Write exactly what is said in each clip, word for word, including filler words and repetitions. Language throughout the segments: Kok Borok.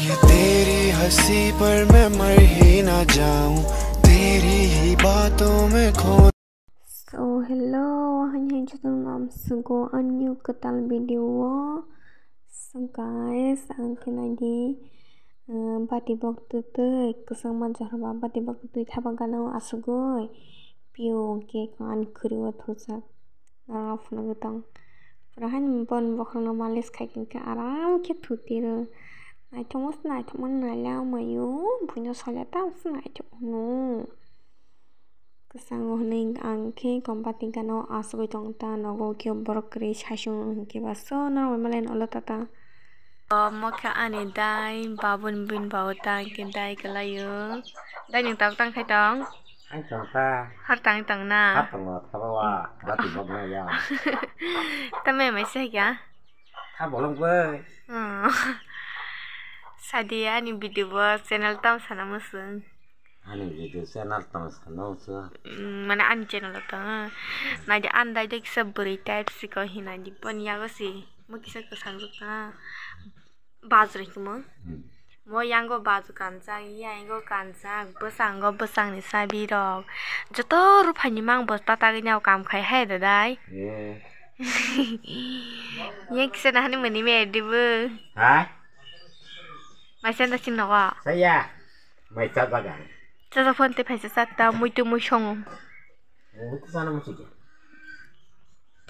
ये तेरी हंसी पर मैं मर ही ना जाऊं, तेरी ही बातों में खो So, hello, haini hai jotono amsugo ani kwtal video o. So, guys, ang khe naidi, uh, bati bok twtwi kwchangma jorba bati bok twtwi thapa gana o asugwi pio hwnkhe ani khwrwi o thujak. Norok phunugwi tong. Pura haino boni bokhorokno malis khai hwnkhe aram khe thutiro. Naithokma se naithokma nailai amaio, buino salia tamo se naithok hwno. Kwchango hwnwi ang khe kom bati gana o asugwi tong ta, nogo khe borok kwrwi saichung hwnkhe ba so norok bai malai olo tata. Omo khe ani dai babun bini babu ta hwnkhe dai kwlaio. Dai nwng tabuk tang khai tong? Ang tong kha. Har tang tong na? Har tongo, thabo wa, bati bok na ya. Tamo mai se kya? Tha bolong bai. Hmm. Sadi ani video bo channel tam sana musung. Ani video channel tam sana musung. Hmm, mane ani channel to. Naidi andai de kisa bwrwi type siko hinai di pon yago si. Mo kisa kwsang ruk ta. Bajra himo. Hmm. Mo yango baju kanjak, yango kanjak, bwskango bwskangni chabi rok. Joto ruphaini mang bo tatagwi nw kam khai hai dadai. Eh. Yang kisa nahani mani me dibu. Ha? Mai senda sing nogo. Saya. Mai cha bagan. Cha cha phone te phaisa chatta, mui tu mui songo. Mui tu sana mui sike.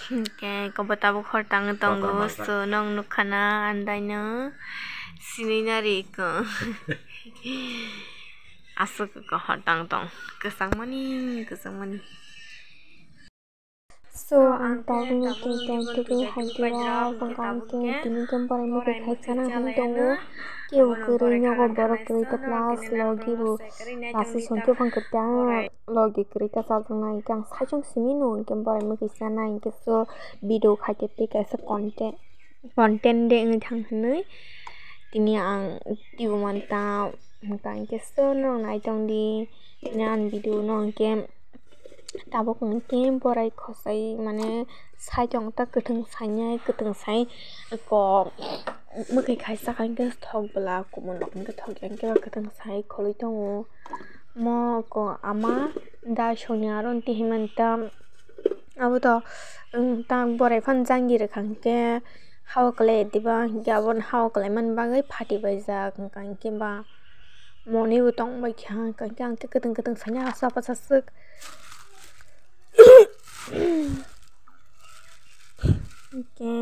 Hwnkhe kobo tabuk hor tangwi tongo, so nong nukha na andaino sinui nari ko. Aswk ko hor tang tong, kwchangmani, kwchangmani. So, ang tabukno tei tei tugui hai khe o, hwnkha hwnkhe tini khe borai mukhui khai chana hwnwi tongo. Kebo kwrwi nogo borok kwrwi tei plus logi bo lasi sonkhe phang kwtang. Logi kwrwi ta chajaknai hwnkhe ang saichung simi nw hwnkhe borai mukhui chanai hwnkhe so video khaikhe tei kaisa content, content de wngwi thang hwnwi tini ang twibo manta hwnkha hwnkhe so norok naitongdi tini ani video no hwnkhe tabuk hwnkhe borai khosai mane saichung ta kwthwng sainai kwthwng sai kok mukhui khai saka hwnkhe thok bwla kumun rok hwnkhe thok ya hwnkhe kwthwng sai kholwi tongo. Mo ko ama da sonya aro tei himanta abo to, um, ta borai phano jangi rwkha hwnkhe hao kwlai diba hwnkhe abo no hao kwlai mani bagwi phati baijak hwnkha hwnkhe ba moni bo tong bai kha hwnkha hwnkhe ang khe kwtwng kwtwng saina asa bwsa swk. Hwnkhe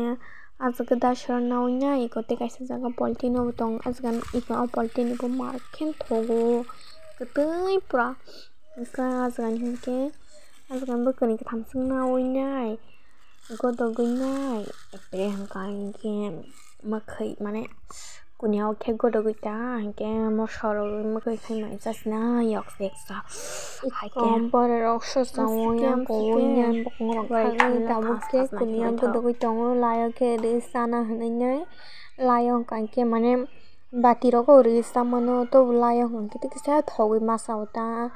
ah jaga dasra nawi nai eko tei kaisa jaga polti no bo tongo ah jaga eko o polti ni bo mar khe thogo kwtwi pura hwnkhe ah jaga ni hwnkhe ah jaga ni bo kwrwi kwtham swk nawi nai godogwi nai epre hwnkha hwnkhe mwkhwi mane. Kuniya o khe godogwi ta hwnkhe moso rogwi mwkhwi khai mai chasna yok se eksa. Hai khe borok rok sosa wngya kowi ya bokong rok khagwi tabuk khe kuniya godogwi tongo lai o khe rwi chana hinwi nai lai o hwnkha hwnkhe mane bati rogo rwi chamano tobo lai o hwnkha hwnkhe kisa thogwi masa o ta.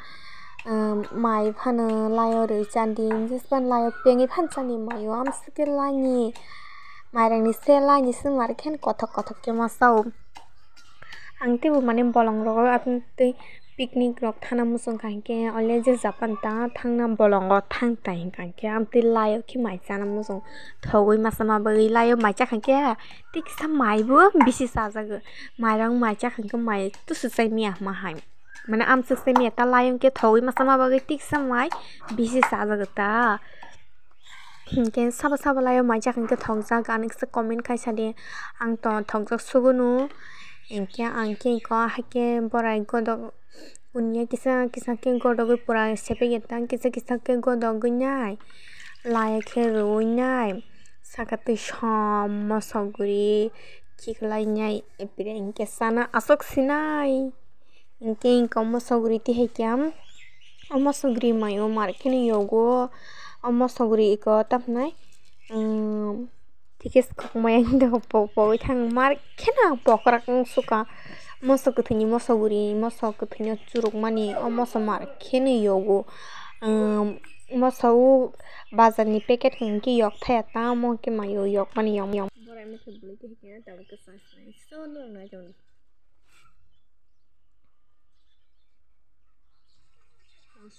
Mai phano lai o rwi chandi jesa phano lai o pengwi phano chani mai o amswk khe lai ni. Mairangni se laini swngmar khe kothok kothok khe ma sao. Ang teibo mane bolong rogo aboni tei picnic rok thana muchung kha hinkhe ole je Japan ta thangna bolongo thang ta hinkha hinkhe amtwi laio khe mai chana muchung thogwi masa ma bagwi laio mai chakha hinkhe tei kisa mai bo bisi chajago mairang mai chakha hinkhe mai tusu chai miya hama hai. Mane amswk se miya ta laiyung khe thogwi masa ma bagwi tiksa mai bisi chajago ta. Hinkhe sabo sabo laio mai chakha hinkhe thokjak ani kisa comment khai sadi ang to thokjak sugunu. Hinkhe ang khe iko haikhe borai godok unya kisa kisa khe godogwi pura sepegwi ta kisa kisa khe godogwi nai laiya khe rwui nai saka twi som mosok guri khiklai nai epre hinkhe sana aswk sinai. Hinkhe eko mosok guri tihai khe, o mosok guri mai o mar kheno yogo, o mosok guri eko tamo hinai, um, thikhe swkang maya hinwi pok pogwi thang mar kheno pokrak wng suka, mosok kwthwini mosok guri, mosok kwthwino churukmani, o mosok mar kheno yogo, um, mosok o bazar ni packet hinkhe yok thaya tamo khe mai o yokmani yom yom. Keu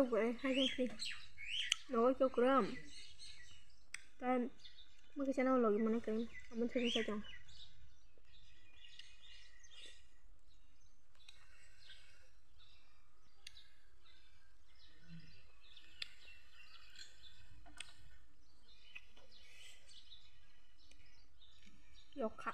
kore hai khe nogo keu kore am. Tai mui kisa no logi mane khe amo thani sai tong. Yokha.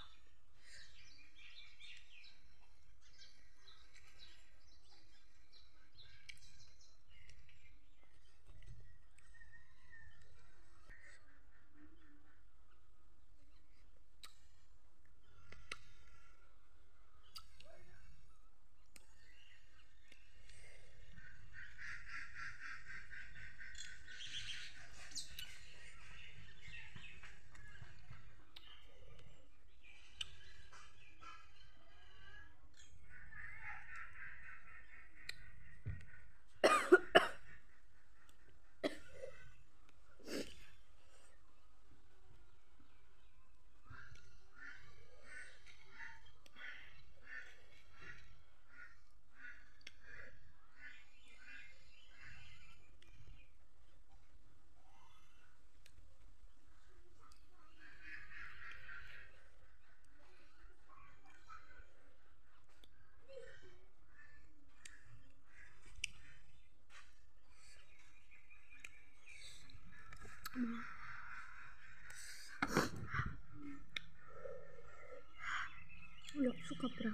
Yok suka pura.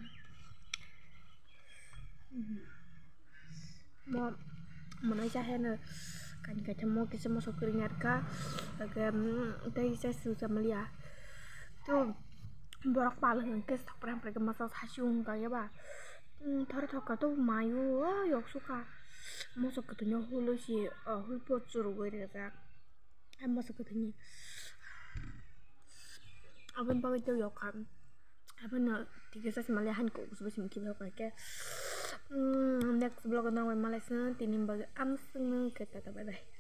Mo mwnai cha heno kaini kaithamo kisa mosok kwrwi narwkha, hwnkhe, mm, tei kisa swijak maliya. To borok pal hwnkhe sak prai prai khe masa sasi wng kha eba. Mm, thora thok kha to mayo, o yok suka. Mosok kwthwino hul si, o, hul po churugwi rijak. Ai mosok kwthwini. Aboni bagwi tei yok kha. Abono tigi sa sima le han kok sbo simi kibi hokha khe. Mm, next vlog o nang bai malai sino tini bagwi ang sungno khe tata bye bye.